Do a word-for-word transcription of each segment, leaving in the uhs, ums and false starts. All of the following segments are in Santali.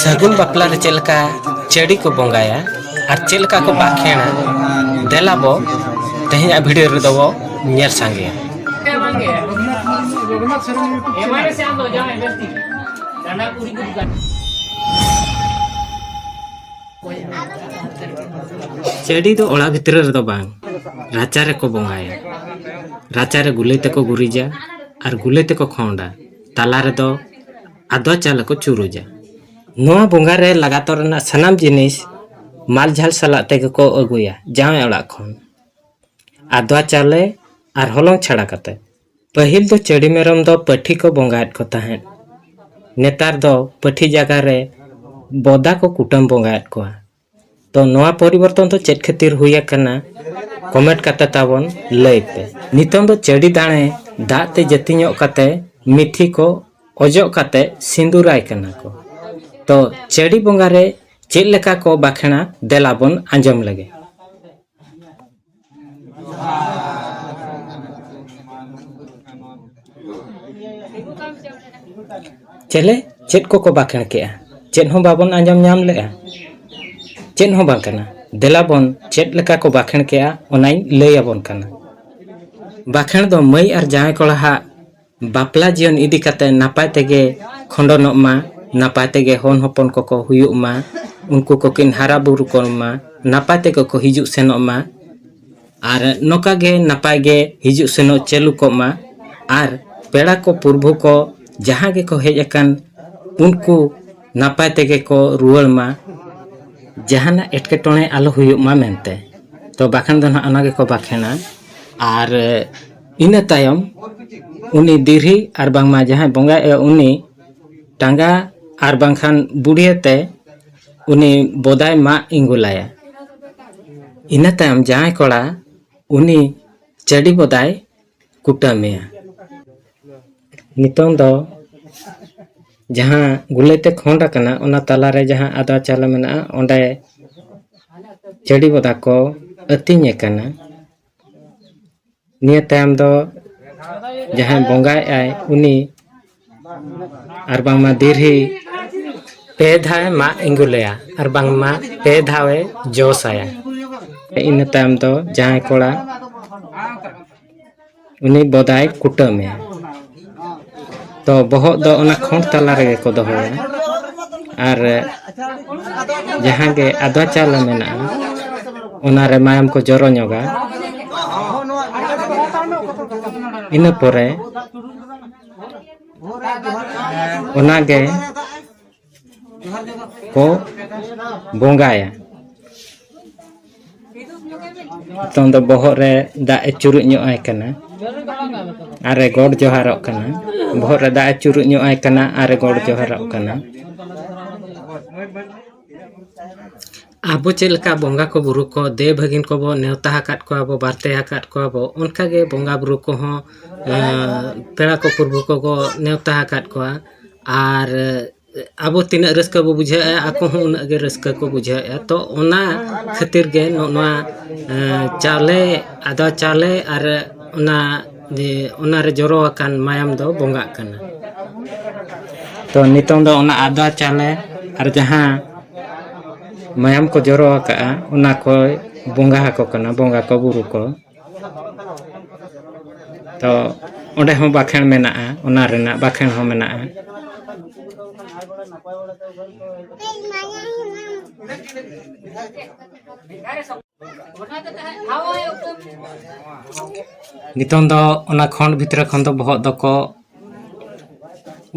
ᱥᱟᱹᱜᱩᱱ ᱵᱟᱯᱞᱟ ᱨᱮ ᱪᱮᱫ ᱞᱮᱠᱟ ᱪᱟᱹᱰᱤ ᱠᱚ ᱵᱚᱸᱜᱟᱭᱟ ᱟᱨ ᱪᱮᱫ ᱞᱮᱠᱟ ᱠᱚ ᱵᱟᱠᱷᱮᱬᱟ, ᱫᱮᱞᱟ ᱵᱚ ᱛᱮᱦᱮᱧᱟᱜ ᱵᱷᱤᱰᱤᱭᱳ ᱨᱮᱫᱚ ᱵᱚ ᱧᱮᱞ ᱥᱟᱸᱜᱮᱭᱟ᱾ ᱪᱟᱹᱰᱤ ᱫᱚ ᱚᱲᱟᱜ ᱵᱷᱤᱛᱨᱤ ᱨᱮᱫᱚ ᱵᱟᱝ, ᱨᱟᱪᱟ ᱨᱮᱠᱚ ᱵᱚᱸᱜᱟᱭᱟ᱾ ᱨᱟᱪᱟ ᱨᱮ ᱜᱩᱞᱟᱹᱭ ᱛᱮᱠᱚ ᱜᱩᱨᱤᱡᱟ ᱟᱨ ᱜᱩᱞᱟᱹᱭ ᱛᱮᱠᱚ ᱠᱷᱚᱸᱰᱟ, ᱛᱟᱞᱟ ᱨᱮᱫᱚ ᱟᱫᱽᱣᱟ ᱪᱟᱣᱞᱮ ᱠᱚ ᱪᱩᱨᱩᱡᱟ᱾ ᱱᱚᱣᱟ ᱵᱚᱸᱜᱟ ᱨᱮ ᱞᱟᱜᱟᱛᱚᱨ ᱨᱮᱱᱟᱜ ᱥᱟᱱᱟᱢ ᱡᱤᱱᱤᱥ ᱢᱟᱞ ᱡᱷᱟᱞ ᱥᱟᱞᱟᱜ ᱛᱮᱜᱮ ᱠᱚ ᱟᱹᱜᱩᱭᱟ ᱡᱟᱶᱟᱭ ᱚᱲᱟᱜ ᱠᱷᱚᱱ, ᱟᱫᱽᱣᱟ ᱪᱟᱣᱞᱮ ᱟᱨ ᱦᱚᱞᱚᱝ ᱪᱷᱟᱲᱟ ᱠᱟᱛᱮ᱾ ᱯᱟᱹᱦᱤᱞ ᱫᱚ ᱪᱟᱹᱰᱤ ᱢᱮᱨᱚᱢ ᱫᱚ ᱯᱟᱹᱴᱷᱤ ᱠᱚ ᱵᱚᱸᱜᱟᱭᱮᱫ ᱠᱚ ᱛᱟᱦᱮᱸᱫ᱾ ᱱᱮᱛᱟᱨ ᱫᱚ ᱯᱟᱹᱴᱷᱤ ᱡᱟᱭᱜᱟ ᱨᱮ ᱵᱚᱫᱟ ᱠᱚ ᱠᱩᱴᱟᱹᱢ ᱵᱚᱸᱜᱟᱭᱮᱫ ᱠᱚᱣᱟ᱾ ᱛᱚ ᱱᱚᱣᱟ ᱯᱚᱨᱤᱵᱚᱨᱛᱚᱱ ᱫᱚ ᱪᱮᱫ ᱠᱷᱟᱹᱛᱤᱨ ᱦᱩᱭ ᱟᱠᱟᱱᱟ? ᱠᱚᱢᱮᱱᱴ ᱠᱟᱛᱮ ᱛᱟᱵᱚᱱ ᱞᱟᱹᱭ ᱯᱮ᱾ ᱱᱤᱛᱚᱝ ᱫᱚ ᱪᱟᱹᱰᱤ ᱫᱟᱲᱮ ᱫᱟᱜ ᱛᱮ ᱡᱟᱹᱛᱤᱧᱚᱜ ᱠᱟᱛᱮ ᱢᱤᱛᱷᱤ ᱠᱚ ᱚᱡᱚᱜ ᱠᱟᱛᱮ ᱥᱤᱸᱫᱩᱨᱟᱭ ᱠᱟᱱᱟ ᱠᱚ᱾ ᱛᱚ ᱪᱟᱹᱰᱤ ᱵᱚᱸᱜᱟ ᱨᱮ ᱪᱮᱫ ᱞᱮᱠᱟ ᱠᱚ ᱵᱟᱠᱷᱮᱬᱟ, ᱫᱮᱞᱟ ᱵᱚᱱ ᱟᱸᱡᱚᱢ ᱞᱮᱜᱮ᱾ ᱪᱮᱞᱮ, ᱪᱮᱫ ᱠᱚᱠᱚ ᱵᱟᱠᱷᱮᱬ ᱠᱮᱜᱼᱟ? ᱪᱮᱫ ᱦᱚᱸ ᱵᱟᱵᱚᱱ ᱟᱸᱡᱚᱢ ᱧᱟᱢ ᱞᱮᱜᱼᱟ᱾ ᱪᱮᱫ ᱦᱚᱸ ᱵᱟᱝ ᱠᱟᱱᱟ᱾ ᱫᱮᱞᱟ ᱵᱚᱱ ᱪᱮᱫ ᱞᱮᱠᱟ ᱠᱚ ᱵᱟᱠᱷᱮᱬ ᱠᱮᱜᱼᱟ, ᱚᱱᱟᱧ ᱞᱟᱹᱭ ᱟᱵᱚᱱ ᱠᱟᱱᱟ᱾ ᱵᱟᱠᱷᱮᱬ ᱫᱚ ᱢᱟᱹᱭ ᱟᱨ ᱡᱟᱶᱟᱭ ᱠᱚᱲᱟ ᱦᱟᱜ ᱵᱟᱯᱞᱟ ᱡᱤᱭᱚᱱ ᱤᱫᱤ ᱠᱟᱛᱮ ᱱᱟᱯᱟᱭ ᱛᱮᱜᱮ ᱠᱷᱚᱸᱰᱚᱱᱚᱜ ᱢᱟ, ᱱᱟᱯᱟᱭ ᱛᱮᱜᱮ ᱦᱚᱱ ᱦᱚᱯᱚᱱ ᱠᱚᱠᱚ ᱦᱩᱭᱩᱜ ᱢᱟ, ᱩᱱᱠᱩ ᱠᱚᱠᱤᱱ ᱦᱟᱨᱟ ᱵᱩᱨᱩ ᱠᱚᱜ ᱢᱟ, ᱱᱟᱯᱟᱭ ᱛᱮᱜᱮ ᱠᱚ ᱦᱤᱡᱩᱜ ᱥᱮᱱᱚᱜ ᱢᱟ, ᱟᱨ ᱱᱚᱝᱠᱟ ᱜᱮ ᱱᱟᱯᱟᱭ ᱜᱮ ᱦᱤᱡᱩᱜ ᱥᱮᱱᱚᱜ ᱪᱟᱹᱞᱩ ᱠᱚᱜ ᱢᱟ, ᱟᱨ ᱯᱮᱲᱟ ᱠᱚ ᱯᱩᱨᱵᱷᱩ ᱠᱚ ᱡᱟᱦᱟᱸ ᱜᱮᱠᱚ ᱦᱮᱡ ᱟᱠᱟᱱ ᱩᱱᱠᱩ ᱱᱟᱯᱟᱭ ᱛᱮᱜᱮ ᱠᱚ ᱨᱩᱣᱟᱹᱲ ᱢᱟ, ᱡᱟᱦᱟᱱᱟᱜ ᱮᱴᱠᱮᱴᱚᱬᱮ ᱟᱞᱚ ᱦᱩᱭᱩᱜ ᱢᱟ ᱢᱮᱱᱛᱮ᱾ ᱛᱚ ᱵᱟᱠᱷᱮᱬ ᱫᱚ ᱱᱟᱦᱟᱜ ᱚᱱᱟ ᱜᱮᱠᱚ ᱵᱟᱠᱷᱮᱬᱟ᱾ ᱟᱨ ᱤᱱᱟᱹ ᱛᱟᱭᱚᱢ ᱩᱱᱤ ᱫᱤᱨᱦᱤ ᱟᱨ ᱵᱟᱝᱢᱟ ᱡᱟᱦᱟᱸᱭ ᱵᱚᱸᱜᱟᱭᱮᱜᱼᱟ ᱩᱱᱤ ᱴᱟᱸᱜᱟ ᱟᱨ ᱵᱟᱝᱠᱷᱟᱱ ᱵᱩᱰᱷᱤᱭᱟᱹ ᱛᱮ ᱩᱱᱤ ᱵᱚᱫᱟᱭ ᱢᱟᱜ ᱤᱸᱜᱩᱞᱟᱭᱟ᱾ ᱤᱱᱟᱹ ᱛᱟᱭᱚᱢ ᱡᱟᱶᱟᱭ ᱠᱚᱲᱟ ᱩᱱᱤ ᱪᱟᱹᱰᱤ ᱵᱚᱫᱟᱭ ᱠᱩᱴᱟᱹᱢᱮᱭᱟ᱾ ᱱᱤᱛᱚᱝ ᱫᱚ ᱡᱟᱦᱟᱸ ᱜᱩᱞᱟᱹᱭ ᱛᱮ ᱠᱷᱚᱸᱰ ᱟᱠᱟᱱᱟ, ᱚᱱᱟ ᱛᱟᱞᱟᱨᱮ ᱡᱟᱦᱟᱸ ᱟᱫᱽᱣᱟ ᱪᱟᱣᱞᱮ ᱢᱮᱱᱟᱜᱼᱟ, ᱚᱸᱰᱮ ᱪᱟᱹᱰᱤ ᱵᱚᱫᱟ ᱠᱚ ᱟᱹᱛᱤᱧᱮ ᱠᱟᱱᱟ᱾ ᱱᱤᱭᱟᱹ ᱛᱟᱭᱚᱢ ᱫᱚ ᱡᱟᱦᱟᱸᱭ ᱵᱚᱸᱜᱟᱭᱮᱜᱼᱟᱭ, ᱩᱱᱤ ᱟᱨ ᱵᱟᱝᱢᱟ ᱫᱤᱨᱦᱤ ᱯᱮ ᱫᱷᱟᱣᱮ ᱢᱟᱜ ᱤᱸᱜᱩᱞᱟᱭᱟ ᱟᱨ ᱵᱟᱝᱢᱟ ᱯᱮ ᱫᱷᱟᱣᱮ ᱡᱚᱥ ᱟᱭᱟ᱾ ᱤᱱᱟᱹ ᱛᱟᱭᱚᱢ ᱫᱚ ᱡᱟᱦᱟᱸᱭ ᱠᱚᱲᱟ ᱩᱱᱤ ᱵᱚᱫᱟᱭ ᱠᱩᱴᱟᱹᱢᱮᱭᱟ᱾ ᱛᱚ ᱵᱚᱦᱚᱜ ᱫᱚ ᱚᱱᱟ ᱠᱷᱚᱸᱰ ᱛᱟᱞᱟ ᱨᱮᱜᱮ ᱠᱚ ᱫᱚᱦᱚᱭᱟ᱾ ᱟᱨ ᱡᱟᱦᱟᱸ ᱜᱮ ᱟᱫᱽᱣᱟ ᱪᱟᱣᱞᱮ ᱢᱮᱱᱟᱜᱼᱟ, ᱚᱱᱟᱨᱮ ᱢᱟᱭᱟᱢ ᱠᱚ ᱡᱚᱨᱚ ᱧᱚᱜᱟ᱾ ᱤᱱᱟᱹ ᱯᱚᱨᱮ ᱚᱱᱟᱜᱮ ᱠᱚ ᱵᱚᱸᱜᱟᱭᱟ᱾ ᱱᱤᱛᱚᱝ ᱫᱚ ᱵᱚᱦᱚᱜ ᱨᱮ ᱫᱟᱜ ᱮ ᱪᱩᱨᱩᱡ ᱧᱚᱜ ᱟᱭ ᱠᱟᱱᱟ, ᱟᱨ ᱮ ᱜᱚᱰ ᱡᱚᱦᱟᱨᱚᱜ ᱠᱟᱱᱟ᱾ ᱵᱚᱦᱚᱜ ᱨᱮ ᱫᱟᱜ ᱮ ᱪᱩᱨᱩᱡ ᱧᱚᱜ ᱟᱭ ᱠᱟᱱᱟ ᱟᱨ ᱮ ᱜᱚᱰ ᱡᱚᱦᱟᱨᱚᱜ ᱠᱟᱱᱟ᱾ ᱟᱵᱚ ᱪᱮᱫ ᱞᱮᱠᱟ ᱵᱚᱸᱜᱟ ᱠᱚ ᱵᱩᱨᱩ ᱠᱚ ᱫᱮᱣ ᱵᱷᱟᱹᱜᱤᱱ ᱠᱚᱵᱚ ᱱᱮᱣᱛᱟ ᱟᱠᱟᱫ ᱠᱚᱣᱟ ᱵᱚ, ᱵᱟᱨᱛᱮ ᱟᱠᱟᱫ ᱠᱚᱣᱟ ᱵᱚ, ᱚᱱᱠᱟᱜᱮ ᱵᱚᱸᱜᱟ ᱵᱩᱨᱩ ᱠᱚᱦᱚᱸ ᱮᱸ, ᱯᱮᱲᱟ ᱠᱚ ᱯᱩᱨᱵᱷᱩ ᱠᱚᱠᱚ ᱱᱮᱣᱛᱟ ᱟᱠᱟᱫ ᱠᱚᱣᱟ᱾ ᱟᱨ ᱟᱵᱚ ᱛᱤᱱᱟᱹᱜ ᱨᱟᱹᱥᱠᱟᱹ ᱵᱚ ᱵᱩᱡᱷᱟᱹᱣᱮᱫᱼᱟ, ᱟᱠᱚ ᱦᱚᱸ ᱩᱱᱟᱹᱜ ᱜᱮ ᱨᱟᱹᱥᱠᱟᱹ ᱠᱚ ᱵᱩᱡᱷᱟᱹᱣᱮᱫᱼᱟ᱾ ᱛᱚ ᱚᱱᱟ ᱠᱷᱟᱹᱛᱤᱨ ᱜᱮ ᱱᱚᱜᱼᱚ ᱱᱚᱣᱟ ᱮᱸ, ᱪᱟᱣᱞᱮ, ᱟᱫᱽᱣᱟ ᱪᱟᱣᱞᱮ ᱟᱨ ᱚᱱᱟ ᱡᱮ ᱚᱱᱟᱨᱮ ᱡᱚᱨᱚ ᱟᱠᱟᱱ ᱢᱟᱭᱟᱢ ᱫᱚ ᱵᱚᱸᱜᱟᱜ ᱠᱟᱱᱟ᱾ ᱛᱚ ᱱᱤᱛᱚᱝ ᱫᱚ ᱚᱱᱟ ᱟᱫᱽᱣᱟ ᱪᱟᱣᱞᱮ ᱟᱨ ᱡᱟᱦᱟᱸ ᱢᱟᱭᱟᱢ ᱠᱚ ᱡᱚᱨᱚ ᱟᱠᱟᱜᱼᱟ, ᱚᱱᱟ ᱠᱚ ᱵᱚᱸᱜᱟ ᱟᱠᱚ ᱠᱟᱱᱟ, ᱵᱚᱸᱜᱟ ᱠᱚ ᱵᱩᱨᱩ ᱠᱚ᱾ ᱛᱚ ᱚᱸᱰᱮ ᱦᱚᱸ ᱵᱟᱠᱷᱮᱬ ᱢᱮᱱᱟᱜᱼᱟ, ᱚᱱᱟ ᱨᱮᱱᱟᱜ ᱵᱟᱠᱷᱮᱬ ᱦᱚᱸ ᱢᱮᱱᱟᱜᱼᱟ᱾ ᱱᱤᱛᱚᱝ ᱫᱚ ᱚᱱᱟ ᱠᱷᱚᱸᱰ ᱵᱷᱤᱛᱨᱤ ᱠᱷᱚᱱ ᱫᱚ ᱵᱚᱦᱚᱜ ᱫᱚᱠᱚ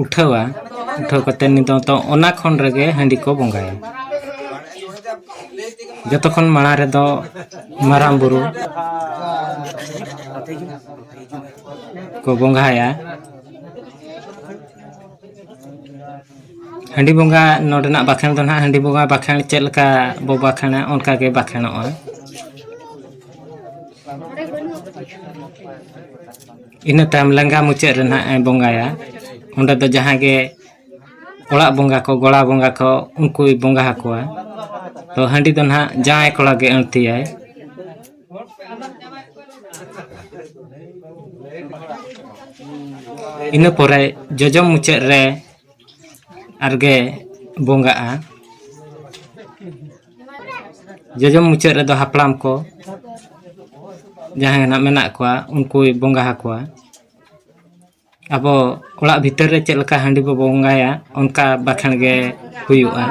ᱩᱴᱷᱟᱹᱣᱟ᱾ ᱩᱴᱷᱟᱹᱣ ᱠᱟᱛᱮ ᱱᱤᱛᱚᱝ ᱫᱚ ᱚᱱᱟ ᱠᱷᱚᱸᱰ ᱨᱮᱜᱮ ᱦᱟᱺᱰᱤ ᱠᱚ ᱵᱚᱸᱜᱟᱭᱟ᱾ ᱡᱚᱛᱚ ᱠᱷᱚᱱ ᱢᱟᱲᱟᱝ ᱨᱮᱫᱚ ᱢᱟᱨᱟᱝ ᱵᱩᱨᱩ ᱠᱚ ᱵᱚᱸᱜᱟᱭᱟ᱾ ᱦᱟᱺᱰᱤ ᱵᱚᱸᱜᱟ ᱱᱚᱰᱮᱱᱟᱜ ᱵᱟᱠᱷᱮᱬ ᱫᱚ ᱱᱟᱦᱟᱜ ᱦᱟᱺᱰᱤ ᱵᱚᱸᱜᱟ ᱵᱟᱠᱷᱮᱬ ᱪᱮᱫ ᱞᱮᱠᱟ ᱵᱚ ᱵᱟᱠᱷᱮᱬᱟ, ᱚᱱᱠᱟ ᱜᱮ ᱵᱟᱠᱷᱮᱬᱚᱜᱼᱟ᱾ ᱤᱱᱟᱹ ᱛᱟᱭᱚᱢ ᱞᱮᱸᱜᱟ ᱢᱩᱪᱟᱹᱫ ᱨᱮ ᱱᱟᱦᱟᱜ ᱮ ᱵᱚᱸᱜᱟᱭᱟ᱾ ᱚᱸᱰᱮ ᱫᱚ ᱡᱟᱦᱟᱸᱭ ᱜᱮ ᱚᱲᱟᱜ ᱵᱚᱸᱜᱟ ᱠᱚ, ᱜᱚᱲᱟ ᱵᱚᱸᱜᱟ ᱠᱚ, ᱩᱱᱠᱩᱭ ᱵᱚᱸᱜᱟ ᱟᱠᱚᱣᱟ᱾ ᱛᱚ ᱦᱟᱺᱰᱤ ᱫᱚ ᱱᱟᱦᱟᱜ ᱡᱟᱶᱟᱭ ᱠᱚᱲᱟ ᱜᱮ ᱟᱹᱬᱛᱤᱭᱟᱭ᱾ ᱤᱱᱟᱹ ᱯᱚᱨᱮ ᱡᱚᱡᱚᱢ ᱢᱩᱪᱟᱹᱫ ᱨᱮ ᱟᱨᱜᱮ ᱵᱚᱸᱜᱟᱜᱼᱟ᱾ ᱡᱚᱡᱚᱢ ᱢᱩᱪᱟᱹᱫ ᱨᱮᱫᱚ ᱦᱟᱯᱲᱟᱢ ᱠᱚ ᱡᱟᱦᱟᱸᱭ ᱱᱟᱜ ᱢᱮᱱᱟᱜ ᱠᱚᱣᱟ, ᱩᱱᱠᱩᱭ ᱵᱚᱸᱜᱟ ᱟᱠᱚᱣᱟ᱾ ᱟᱵᱚ ᱚᱲᱟᱜ ᱵᱷᱤᱛᱟᱹᱨ ᱨᱮ ᱪᱮᱫ ᱞᱮᱠᱟ ᱦᱟᱺᱰᱤ ᱵᱚ ᱵᱚᱸᱜᱟᱭᱟ, ᱚᱱᱠᱟ ᱵᱟᱠᱷᱮᱬ ᱜᱮ ᱦᱩᱭᱩᱜᱼᱟ᱾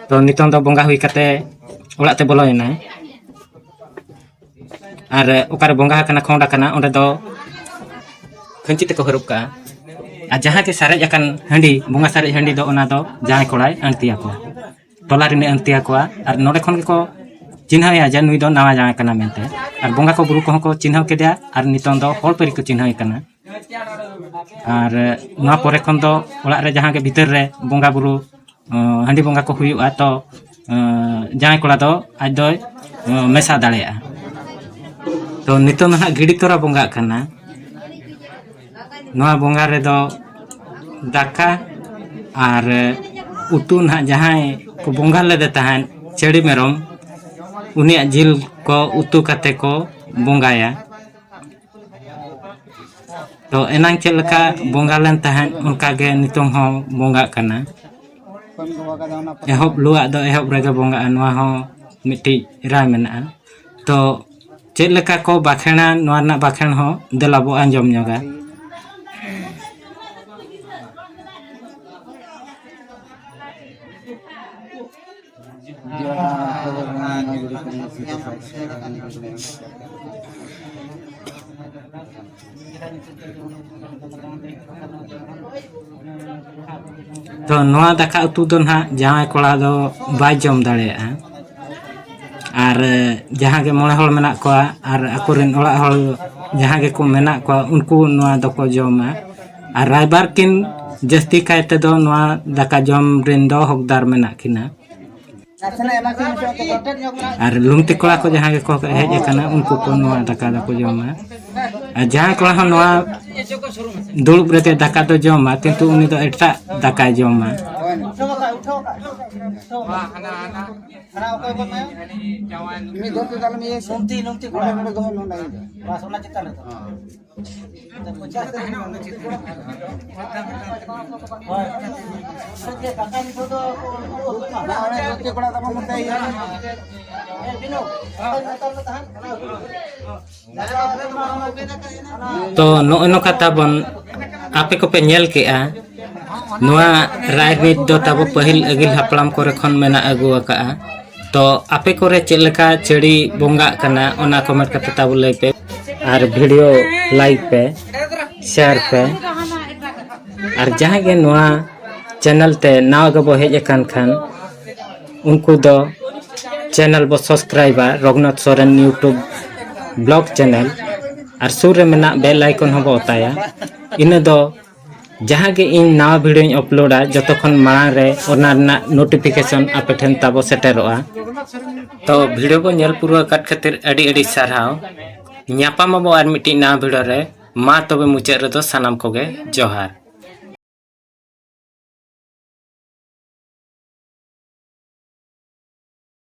ᱛᱚ, ᱱᱤᱛᱚᱝ ᱫᱚ ᱵᱚᱸᱜᱟ ᱦᱩᱭ ᱠᱟᱛᱮ ᱚᱲᱟᱜ ᱛᱮ ᱵᱚᱞᱚᱭᱮᱱᱟᱭ᱾ ᱟᱨ ᱚᱠᱟᱨᱮ ᱵᱚᱸᱜᱟ ᱟᱠᱟᱱᱟ, ᱠᱷᱚᱸᱰ ᱟᱠᱟᱱᱟ, ᱚᱸᱰᱮ ᱫᱚ ᱠᱷᱟᱹᱧᱪᱤ ᱛᱮᱠᱚ ᱦᱟᱹᱨᱩᱵ ᱠᱟᱜᱼᱟ᱾ ᱟᱨ ᱡᱟᱦᱟᱸ ᱜᱮ ᱥᱟᱨᱮᱡ ᱟᱠᱟᱱ ᱦᱟᱺᱰᱤ, ᱵᱚᱸᱜᱟ ᱥᱟᱨᱮᱡ ᱦᱟᱺᱰᱤ ᱫᱚ, ᱚᱱᱟ ᱫᱚ ᱡᱟᱶᱟᱭ ᱠᱚᱲᱟᱭ ᱟᱬᱛᱤᱭᱟᱠᱚᱣᱟ, ᱴᱚᱞᱟ ᱨᱤᱱᱤᱡ ᱟᱬᱛᱤᱭᱟᱠᱚᱣᱟ᱾ ᱟᱨ ᱱᱚᱰᱮ ᱠᱷᱚᱱ ᱜᱮᱠᱚ ᱪᱤᱱᱦᱟᱹᱣᱮᱭᱟ ᱡᱮ ᱱᱩᱭ ᱫᱚ ᱱᱟᱣᱟ ᱡᱟᱶᱟᱭ ᱠᱟᱱᱟ ᱢᱮᱱᱛᱮ᱾ ᱟᱨ ᱵᱚᱸᱜᱟ ᱠᱚ ᱵᱩᱨᱩ ᱠᱚᱦᱚᱸ ᱠᱚ ᱪᱤᱱᱦᱟᱹᱣ ᱠᱮᱫᱮᱭᱟ, ᱟᱨ ᱱᱤᱛᱚᱝ ᱫᱚ ᱦᱚᱲ ᱯᱟᱹᱨᱤ ᱠᱚ ᱪᱤᱱᱦᱟᱹᱣᱮ ᱠᱟᱱᱟ᱾ ᱟᱨ ᱱᱚᱣᱟ ᱯᱚᱨᱮ ᱠᱷᱚᱱ ᱫᱚ ᱚᱲᱟᱜ ᱨᱮ ᱡᱟᱦᱟᱸ ᱜᱮ ᱵᱷᱤᱛᱟᱹᱨ ᱨᱮ ᱵᱚᱸᱜᱟ ᱵᱩᱨᱩ, ᱟᱸ, ᱦᱟᱺᱰᱤ ᱵᱚᱸᱜᱟ ᱠᱚ ᱦᱩᱭᱩᱜᱼᱟ, ᱛᱚ, ᱟᱸ, ᱡᱟᱶᱟᱭ ᱠᱚᱲᱟ ᱫᱚ ᱟᱡ ᱫᱚᱭ, ᱟᱸ, ᱢᱮᱥᱟ ᱫᱟᱲᱮᱭᱟᱜᱼᱟ᱾ ᱛᱚ, ᱱᱤᱛᱚᱝ ᱫᱚ ᱱᱟᱦᱟᱜ ᱜᱤᱰᱤ ᱛᱚᱨᱟ ᱵᱚᱸᱜᱟᱜ ᱠᱟᱱᱟ᱾ ᱱᱚᱣᱟ ᱵᱚᱸᱜᱟ ᱨᱮᱫᱚ ᱫᱟᱠᱟ ᱟᱨ ᱩᱛᱩ ᱱᱟᱦᱟᱜ ᱡᱟᱦᱟᱸᱭ ᱠᱚ ᱵᱚᱸᱜᱟ ᱞᱮᱫᱮ ᱛᱟᱦᱮᱸᱫ, ᱪᱟᱹᱲᱤ ᱢᱮᱨᱚᱢ, ᱩᱱᱤᱭᱟᱜ ᱡᱤᱞ ᱠᱚ ᱩᱛᱩ ᱠᱟᱛᱮ ᱠᱚ ᱵᱚᱸᱜᱟᱭᱟ᱾ ᱛᱚ, ᱮᱱᱟᱝ ᱪᱮᱫ ᱞᱮᱠᱟ ᱵᱚᱸᱜᱟ ᱞᱮᱱ ᱛᱟᱦᱮᱸᱫ, ᱚᱱᱠᱟ ᱜᱮ ᱱᱤᱛᱚᱝ ᱦᱚᱸ ᱵᱚᱸᱜᱟᱜ ᱠᱟᱱᱟ᱾ ᱮᱦᱚᱵ ᱞᱩᱣᱟᱜ ᱫᱚ ᱮᱦᱚᱵ ᱨᱮᱜᱮ ᱵᱚᱸᱜᱟᱜᱼᱟ, ᱱᱚᱣᱟ ᱦᱚᱸ ᱢᱤᱫᱴᱤᱡ ᱨᱟᱭ ᱢᱮᱱᱟᱜᱼᱟ᱾ ᱛᱚ, ᱪᱮᱫ ᱞᱮᱠᱟ ᱠᱚ ᱵᱟᱠᱷᱮᱬᱟ, ᱱᱚᱣᱟ ᱨᱮᱱᱟᱜ ᱵᱟᱠᱷᱮᱬ ᱦᱚᱸ ᱫᱮᱞᱟ ᱵᱚ ᱟᱸᱡᱚᱢ ᱧᱚᱜᱟ᱾ ᱛᱚ, ᱱᱚᱣᱟ ᱫᱟᱠᱟ ᱩᱛᱩ ᱫᱚ ᱱᱟᱦᱟᱜ ᱡᱟᱶᱟᱭ ᱠᱚᱲᱟ ᱫᱚ ᱵᱟᱭ ᱡᱚᱢ ᱫᱟᱲᱮᱭᱟᱜᱼᱟ᱾ ᱟᱨ ᱡᱟᱦᱟᱸ ᱜᱮ ᱢᱚᱬᱮ ᱦᱚᱲ ᱢᱮᱱᱟᱜ ᱠᱚᱣᱟ ᱟᱨ ᱟᱠᱚᱨᱮᱱ ᱚᱲᱟᱜ ᱦᱚᱲ ᱡᱟᱦᱟᱸ ᱜᱮᱠᱚ ᱢᱮᱱᱟᱜ ᱠᱚᱣᱟ, ᱩᱱᱠᱩ ᱱᱚᱣᱟ ᱫᱚᱠᱚ ᱡᱚᱢᱟ᱾ ᱟᱨ ᱨᱟᱭᱵᱟᱨ ᱠᱤᱱ ᱡᱟᱹᱥᱛᱤ ᱠᱟᱭ ᱛᱮᱫᱚ ᱱᱚᱣᱟ ᱫᱟᱠᱟ ᱡᱚᱢ ᱨᱮᱱ ᱫᱚ ᱦᱚᱠᱫᱟᱨ ᱢᱮᱱᱟᱜ ᱠᱤᱱᱟ᱾ ᱟᱨ ᱞᱩᱢᱛᱤ ᱠᱚᱲᱟ ᱠᱚ ᱡᱟᱦᱟᱸ ᱜᱮᱠᱚ ᱦᱮᱡ ᱟᱠᱟᱱᱟ, ᱩᱱᱠᱩ ᱠᱚ ᱱᱚᱣᱟ ᱫᱟᱠᱟ ᱫᱚᱠᱚ ᱡᱚᱢᱟ᱾ ᱟᱨ ᱡᱟᱦᱟᱸᱭ ᱠᱚᱲᱟ ᱦᱚᱸ ᱱᱚᱣᱟ ᱫᱩᱲᱩᱵ ᱨᱮ ᱫᱟᱠᱟ ᱫᱚ ᱡᱚᱢᱟ, ᱠᱤᱱᱛᱩ ᱩᱱᱤ ᱫᱚ ᱮᱴᱟᱜ ᱫᱟᱠᱟᱭ ᱡᱚᱢᱟ᱾ ᱢᱤᱫ ᱫᱷᱟᱣ ᱛᱮ ᱛᱟᱦᱞᱮ ᱤᱭᱟᱹ ᱥᱮ? ᱞᱩᱢᱛᱤ, ᱞᱩᱢᱛᱤ ᱠᱚᱲᱟ᱾ ᱱᱚᱰᱮ ᱫᱚᱦᱚᱭ ᱢᱮ, ᱚᱱᱟ ᱤᱭᱟᱹ᱾ ᱵᱟᱥ, ᱚᱱᱟ ᱪᱮᱛᱟᱱ ᱨᱮ᱾ ᱦᱳᱭ᱾ ᱵᱟᱝ, ᱚᱱᱟ ᱞᱩᱢᱛᱤ ᱠᱚᱲᱟ ᱛᱟᱵᱚᱱ ᱢᱮᱛᱟᱭ ᱜᱮᱭᱟ᱾ ᱛᱚ ᱱᱚᱜᱼᱚᱭ ᱱᱚᱝᱠᱟ ᱛᱟᱵᱚᱱ ᱟᱯᱮ ᱠᱚᱯᱮ ᱧᱮᱞ ᱠᱮᱜᱼᱟ, ᱱᱚᱣᱟ ᱨᱟᱡᱽᱱᱤᱛ ᱫᱚ ᱛᱟᱵᱚ ᱯᱟᱹᱦᱤᱞ ᱟᱹᱜᱤᱞ ᱦᱟᱯᱲᱟᱢ ᱠᱚᱨᱮ ᱠᱷᱚᱱ ᱢᱮᱱᱟᱜ ᱟᱹᱜᱩ ᱟᱠᱟᱜᱼᱟ᱾ ᱛᱚ ᱟᱯᱮ ᱠᱚᱨᱮ ᱪᱮᱫ ᱞᱮᱠᱟ ᱪᱟᱹᱲᱤ ᱵᱚᱸᱜᱟᱜ ᱠᱟᱱᱟ, ᱚᱱᱟ comment ᱠᱟᱛᱮ ᱛᱟᱵᱚ ᱞᱟᱹᱭ ᱯᱮ, ᱟᱨ video like ᱯᱮ, share ᱯᱮ, ᱟᱨ ᱡᱟᱦᱟᱸᱭ ᱜᱮ ᱱᱚᱣᱟ channel ᱛᱮ ᱱᱟᱣᱟ ᱜᱮᱵᱚ ᱦᱮᱡ ᱟᱠᱟᱱ ᱠᱷᱟᱱ, ᱩᱱᱠᱩ ᱫᱚ channel ᱵᱚ subscribeᱟ, Raghunath Soren YouTube vlog channel, ᱟᱨ ᱥᱩᱨ ᱨᱮ ᱢᱮᱱᱟᱜ bell icon ᱦᱚᱸᱵᱚ ᱚᱛᱟᱭᱟ᱾ ᱤᱱᱟᱹ ᱫᱚ ᱡᱟᱦᱟᱸ ᱜᱮ ᱤᱧ ᱱᱟᱣᱟ videoᱧ uploadᱟ, ᱡᱚᱛᱚ ᱠᱷᱚᱱ ᱢᱟᱲᱟᱝ ᱨᱮ ᱚᱱᱟ ᱨᱮᱱᱟᱜ notification ᱟᱯᱮ ᱴᱷᱮᱱ ᱛᱟᱵᱚ ᱥᱮᱴᱮᱨᱚᱜᱼᱟ᱾ ᱛᱚ video ᱵᱚ ᱧᱮᱞ ᱯᱩᱨᱟᱹᱣ ᱟᱠᱟᱫ ᱠᱷᱟᱹᱛᱤᱨ ᱟᱹᱰᱤ ᱟᱹᱰᱤ ᱥᱟᱨᱦᱟᱣ᱾ ᱧᱟᱯᱟᱢ ᱟᱵᱚ ᱟᱨ ᱢᱤᱫᱴᱤᱡ ᱱᱟᱣᱟ video ᱨᱮ᱾ ᱢᱟ ᱛᱚᱵᱮ ᱢᱩᱪᱟᱹᱫ ᱨᱮᱫᱚ ᱥᱟᱱᱟᱢ ᱠᱚᱜᱮ ᱡᱚᱦᱟᱨ᱾